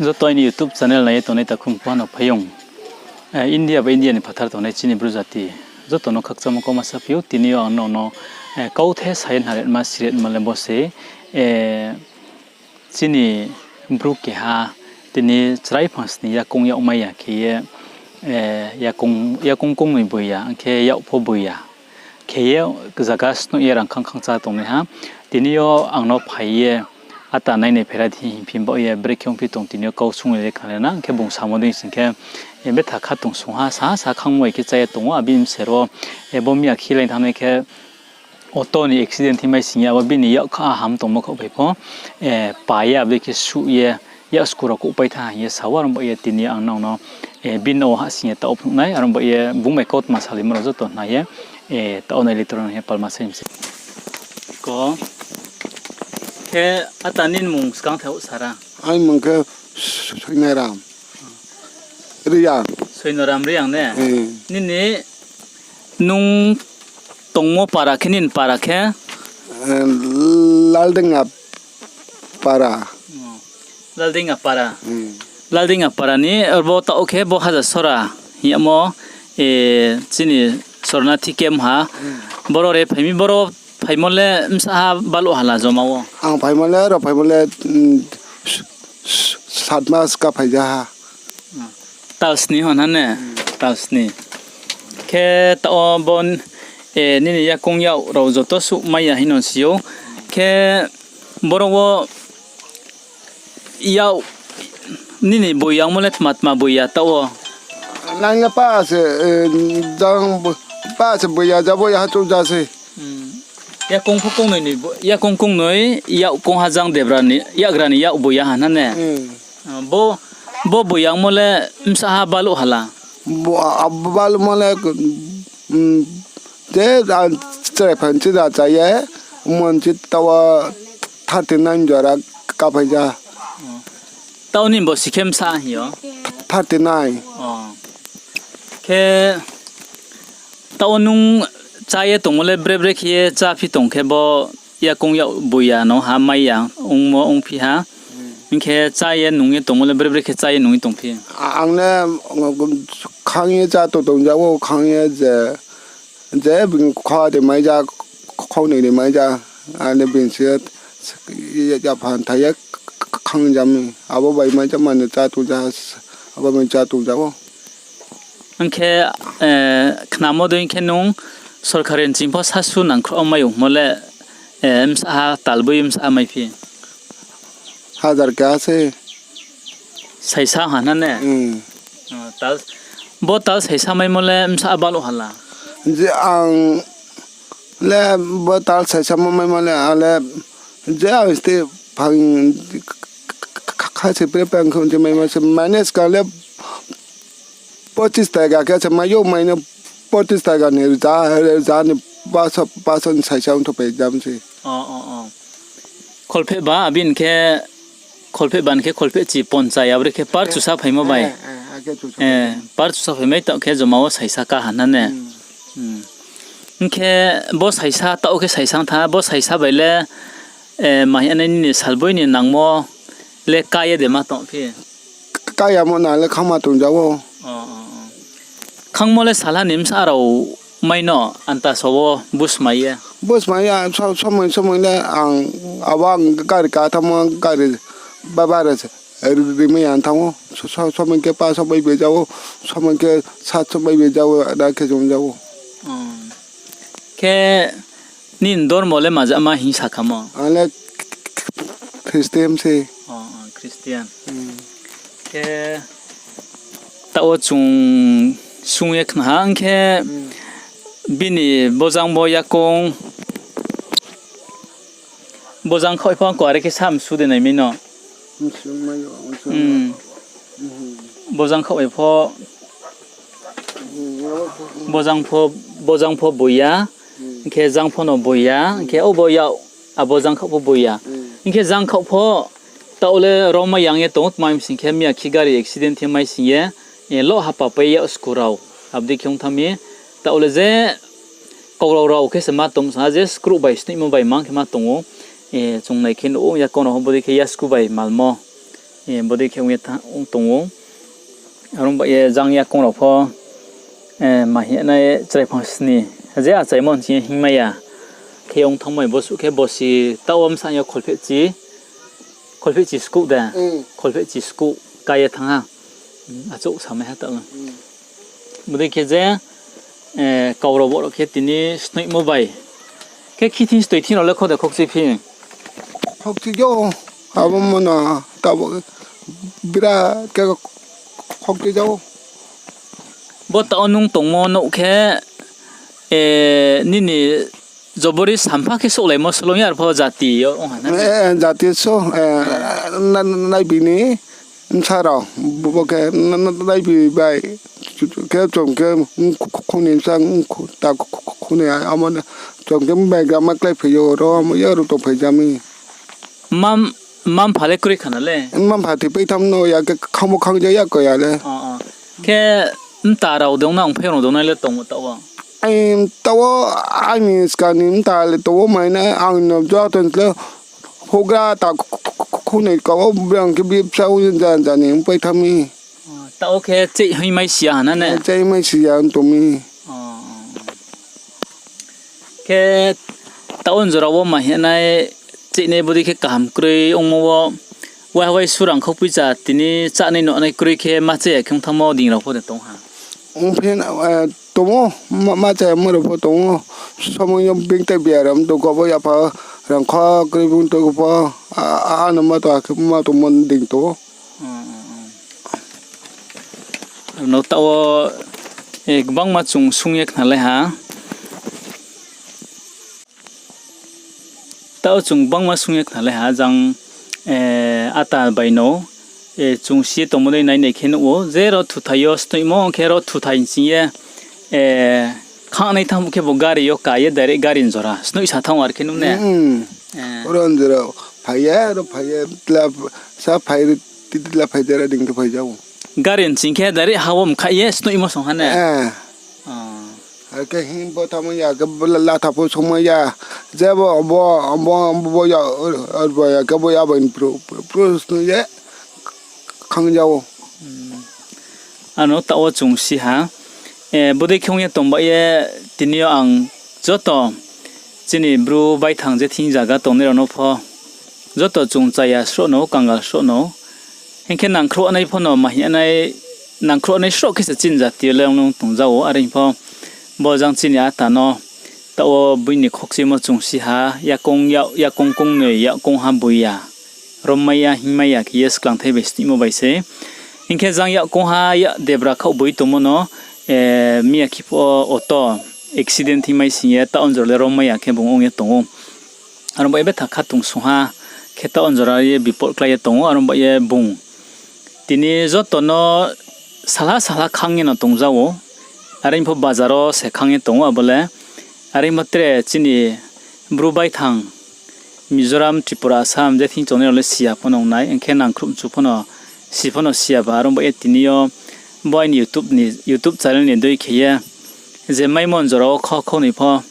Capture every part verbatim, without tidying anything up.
Joto aini YouTube channel nai ye tongnai takhu mkhu ha no phaiyong. Eh, India ba India ni phathar tongnai chini Bru jati joto no khakchangmo kauma saphi ou, tini yo ang nrao no, eh, kauthai sa ye naretma siretma le bo se, eh, chini Bru keha tini chrai phang sni yakoung yag mai ya khe ye, eh, yakoung, yakoung koungnoi boi ya, hing khe yak pho boi ya. Khe ye zaga snoih ye rang khang khang chá tongnaiha. Tini yo ang no phai ye ata nainai phaira di hing phi baoh ye brekhe ongphi tong tini yo kau sung ye le khna le na, hing khe bung samo dei sing khe, eh, betha kha tong sung ha, sa ha sa khangmo bai khe chá ye tong ou, abi bser wo, eh, bo miya khilai thanngnai khe, auto ni accident hingmai sing ye, abo bini yak kha ham tongmo khaoh bai pho, eh, pa ye abo dei khe suh ye, yak sku rao kouhpai tha hing ye sa ou, aro baoh ye tini ang nrao no, eh, bini no hahsing ye taoh phnuh nai, aro baoh ye bung bai kautma salaimo rao joto khna ye, eh, taoh nai le toro nai ye palma sai mi se. Ko. Khe ata nini mung skang thai ou sara. Aini mung khe Soinoram Reang. Soinoram Reang ne? Hmm. Nini nung tongmo para khe, nini para khe? Eh, Laldinga para. Oh. Laldinga para. Hmm. Laldinga para ni, arbo taoh khe bo Hajar Sora hing yagmo, eh, chini Sornathi camp ha. Hmm. Boro re phai mi, boro phaimo le bsa ha baluh hala joma wo? Ang phaimo le, aro phaimo le, mm, sat mas ka phai ja ha. Tal sni hon ha ne? Tal sni. Khe taoh wo bo, eh, nini yakoung yak rao joto suh mai ya hing no si ou. Khe boro wo yak nini boi yangmo le tma tma boi ya taoh wo? Nang le pa se, eh, jang bo-, pa se boi ya, ja boi ya ha chouh ja se. Hmm. Yakoung pho koungnoi ni bo-, yakoung koungnoi, yak koung ha jang debra ni, yakgra ni yak boi ya ha na ne? Hmm. Ah, bo, bo boi yangmo le bsa ha baluh hala? Bo, a, a, baluhmo le, mm, je, a, chrai phan chi da cha ye, mon chi taoh wo thirty nine jora kaphai ja. Taoh ni bo si khe bsa hing yo? Thirty nine. Oh. Khe taoh wo nung chá ye tongmo le bre bre khe ye chá phi tong khe bo yakoung yak boi ya no ha mai ya ongmo ongphi ha. Hing khe chá ye nung ye tongmo le bre bre khe chá ye nung ye tongphi? A-, ang le khang ye chá tong tong ja ou, khang ye je, je bini kha de mai ja, khaunoi de mai ja, ang le bini se ya phan thai ye khang ja mi, abo bai mai ja mani chá tong ja, abo bai chá tong ja ou. Hing khe, eh, khnamo dei khe nung sorkari nching pho sasu nangkhruh mai ongmo le, eh, bsa ha tal boi bsa ha maiphi? Hajar keha se. Saisa ha na ne? Hmm. Oh, tal, bo tal saisa maimo le bsa ha baluh hala? Je ang le bo tal saisa mo maimo le, ang le je ang ste phang kha se pre pang khon se maimo se manage ka le pochis taika khe se mai ou, mai no pochis taika ni ja, ja ni paso, paso ni saisa ong thophe jam se. Oh, oh, oh. Kholpheh ba, abini khe kholpheh ba ni khe kholpheh chi ponchai, abo dei khe par chusa phaimo bai. Eh, par chusa phaimai taoh khe joma wo saisa ka ha na ne? Hmm. Hing khe bo saisa taoh khe saisa tha, bo saisa bai le, eh, ma hing nai nini salboi ni nangmo le ká ye de ma tongphi? Ká ya mo na le khangma tong ja ou. Oh, oh, oh. Khangmo le salha ni bsa rao mai no anta so wo busmai ye? Busmai ya, so-, somoi, somoi le ang, abo ang gari ka thanngmo gari ba-, bara se ri-, rimai ya thanng ou. So-, so-, somoi khe pa somoi bai ja ou, somoi khe sat somoi bai ja ou, da khe jong ja ou. Oh. Khe nini dormo le majama hing sa khamo? Ang le Christian se. Oh, oh, Christian. Hmm. Khe taoh wo chung sung ye khna ha, hing khe bini bojang bo yakoung, bojang khaoh pho ang kuare khe sa msu de nai mi no. Hmm. Bojang khaoh bai pho, bojang pho, bojang pho boi ya, hing khe jang pho no boi ya, hing khe obo yak abo jang khaoh pho boi ya. Hing khe jang khaoh pho taoh le romai yang ye tong ou, tma hing sing khe miya khe gari accident hingmai sing ye, eh, loh hapa pai yak sku rao. Abo dei khe ong thanng mi, taoh le je kaurao rao khe se ma tong sa, je skruh bai snoihmo bai mang khe ma tong ou. Eh, chung nai khe nuh ou, yakoung rao pho bodei khe yasku bai malmo. Bodei khe ong ye tha-, ong tong ou. Aro bai ye jang yakoung rao pho, ma hing nai chrai phang sni. Je achaimo nching ye hingmai ya. Khe ong thanngmai bo suh khe bosi taoh wo bsa yo kholphehchi, kholphehchi skuh de. Kholphehchi skuh ka ye thanng ha. Achouh samai ha taoh. Bodei khe je, kau rao bo rao khe tini snoihmo bai. Khe khithing stoi thing rao le kho de khokchi phi. Khokchi yo, abo mo no, taoh bo bira khe khokchi yo. Bo taoh wo nung tongmo nouh khe, nini jobori sampha khe souhlaimo slong ya, arpho jati yo ong ha na? Jati so, naibi ni bsa rao, bo khe naibi bai, khe chung khe khuni bsa, ta khuni amo, chung khe bai grama kláiphai yo, ro amo ya ro tongphai ja mi. Mma-mpha le kroi kha na le? Mma-mpha thoi pai tham no ya khe khangmo khang ja ya ko ya le. Khe mta rao dong na, ongphai rao dong na le tong taoh wo? Taoh wo aini skang ni mta le tong wo mai na, ang no joto le houhgra ta khunoi ka wo brang khe bsa ja ja ni ongpai tham mi. Taoh wo khe cheih hing mai si ya ha na ne? Cheih mai si ya tong mi. Khe taoh wo jora wo ma hing nai, cheihnai bodei khe kaham kroi ongmo wo, waiha wai surang khau poicha tini chánai nonai kroi khe ma cha ya khe ong thanngmo ding rao pho de tong ha? Ongphi, tong ou, ma cha ya mo rao pho tong ou. Somoi yo being tei biaram tong kho bo yapha rang kha kroi bung tong pho, ano ma tong akhe ma tongmo ding tong ou. Aro no taoh wo, gbangma chung sung ye khnalai ha. Taoh chung gbangma sung ye khnalai ha, jang, ata bai no, chung si ye tongmo dei nai nai khe nuh ou, je ro thuthai yo snoihmo ong khe ro thuthai nching ye, khangnai thanng khe bo gari yo ka ye direct gari ni jora snoih sa thanng ou ar khe nuh ne? Ro ni jora phai ye, ro phai ye, sa phai, titla phai jera ding khe phai ja ou. Gari nching khe direct ha wo mkhaih ye snoihmo song ha ne? Akhe hing bo thanngmai ya, khe bo latha pho songmai ya. Je bo, bo, bo, bo ya, bo ya khe bo ya bai ni pru, pru, pru snoih ye khang ja ou. Ano taoh wo chung si ha. Bodei khe ong ye tong bai ye, tini yo ang joto chini Bru baithang je thing zaga tongnai rao no pho, joto chung chaya sroh no, kangal sroh no. Hing khe nangkhruhnai pho no ma hing nai, nangkhruhnai sroh khe se chini jati yo le ong nung tong ja ou, are hing pho bo jang chini ata no, taoh wo bini khokchimo chung si ha, yakoung, yakoung koungnoi, yakoung ha boi ya, rommai ya, hingmai ya khe ye sklang thai bai snihmo bai se. Hing khe jang yakoung ha, debra khaoh boi tongmo no, mi ya khe pho auto accident hingmai sing ye taoh wo jora le rommai ya khe bung ong ye tong ou. Aro bai ye betha khatungsung ha khe taoh wo jora ye bipot klái ye tong ou, aro bai ye bung tini joto no salha salha khang ye no tong ja ou. Are pho bazar wo se khang ye tong ou abo le. Are pho tre chini Bru baithang Mizoram, Tripura, Assam je thing tongnai rao le si ya pho no ong nai, hing khe nangkhruh mchu pho no, si pho no si ya ba, aro bai ye tini yo bo aini YouTube channel ni dei khe ye, je maimo jora wo kha khaunoi pho,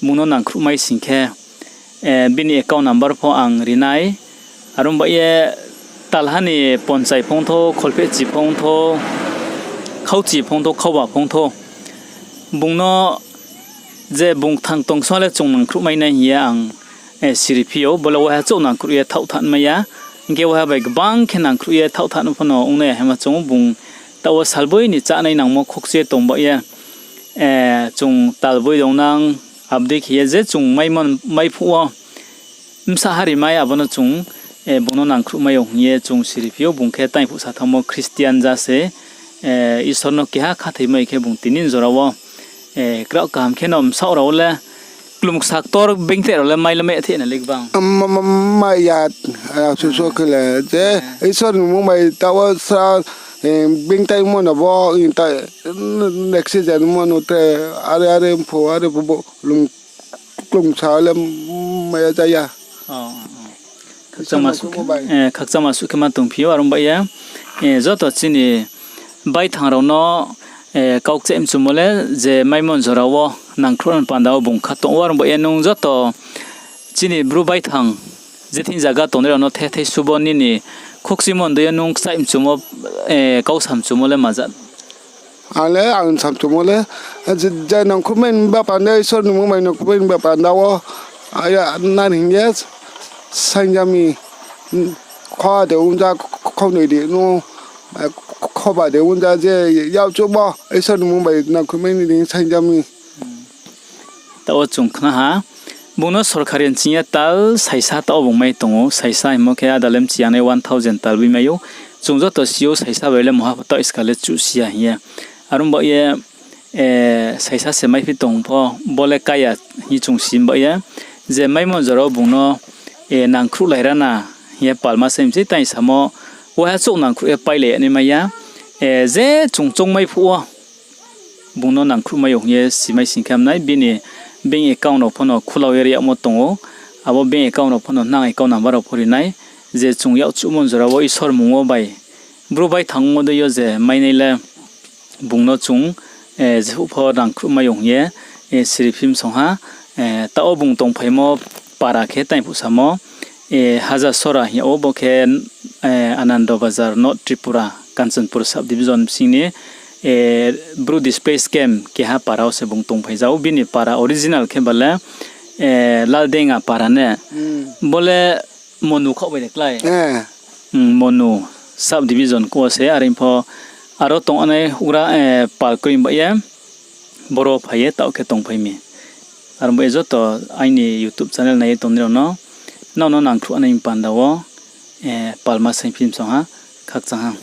bung no nangkhruhmai sing khe, bini account number pho ang ri nai, aro bai ye talha ni ponchai phongthou, kholphehchi phongthou, khauchi phongthou, khauba phongthou, bung no je bung kthang tongsong le chung nangkhruhmai nai hing ye ang siri phi ou, bo le waiha chouh nangkhruh ye thaoh thanngmai ya, hing khe waiha bai gbang khe nangkhruh ye thaoh thanng pho no ong nai ya hima chung ou, bung taoh wo salboi ni chánai nangmo khokchi ye tong bai ye, chung talboi dongnang, abo dei khe ye je chung maimo maiphuh wo bsa hari mai abo no chung, bung no nangkhruhmai ou hing ye chung siri phi ou, bung khe taiphuh sa thanngmo Christian ja se, Isor no keha khathoimai khe bung tini jora wo, kraoh kaham khe no bsaoh rao le, klum ksa ktor beingteh rao le mai le mai theh na le gbang. Mai ya, suso khe le, je Isor ni mmung bai taoh wo sa, beingtaimo no bo, accident mo no tre, are are pho, are pho bo, klum ksa le mai ya ja ya. Khakchangma suh khe ma tongphi ou, aro bai ye, joto chini baithang rao no, kau kchaih mchumo le je maimo jora wo nangkhruh no panda wo bung kha tong ou, aro bai ye nung joto chini Bru baithang je thing zaga tongnai rao no thethei subo nini Khokchimo ndei yo nung kchaih mchumo, kau samchumo le maja? Ang le ang samchumo le, je, je nangkhruhmai ni ba panda, Isor ni mmung bai nangkhruhmai ni ba panda wo, aya, nani hing ye saingja mi, kho de ongja, khonoi de no, khoba de ongja je, yakchuhmo Isor ni mmung bai nangkhruhmai ni dei saingja mi. Taoh wo chung khna ha, bung no sorkari nching ye tal saisa taoh wo bung mai tong ou, saisa hingmo khe ada le mchi ya nai one thousand tal bi mai ou. Chung joto si ou saisa bai le mungha pho taoh iska le chuhsi ya hing ye. Are ong baoh ye, saisa se maiphi tong pho, bo le kaya hing chung si baoh ye. Je maimo jora wo bung no, nangkhruhlai ra na hing ye palma se mchi tang samo, waiha chouh nangkhruh ye pailai ya nai mai ya. Je chung choungmai phuh wo bung no nangkhruhmai ou hing ye simai sing khe ham nai, bini bank account rao pho no khulau ye ri yagmo tong ou, abo bank account rao pho no nang account number rao pho ri nai, je chung yakchuhmo jora wo Isor mmung wo bai, bru bai thangmo dei yo je mainai le bung no chung, jephuh pho nangkhruhmai ou hing ye, siri phim song ha, taoh wo bung tongphaimo para khe tang phuh samo, Haja Sora hing yag ou, bo khe, Anando Bazar, North Tripura, Kanchanpur sub division bsing ni, Bru displaced camp keha para wo se bung tongphai ja ou, bini para original khe ba le, Laldenga para ne. Bo le Monu khaoh bai de klái. Monu sub division khe wo se, are pho aro tongnai houhgra, pal kroi baoh ye, boro phai ye taoh khe tongphai mi. Are baoh ye joto aini YouTube channel nai ye tongnai rao no, nrao no nangkhruh nai panda wo, palma saing phim song ha, khakchang ha.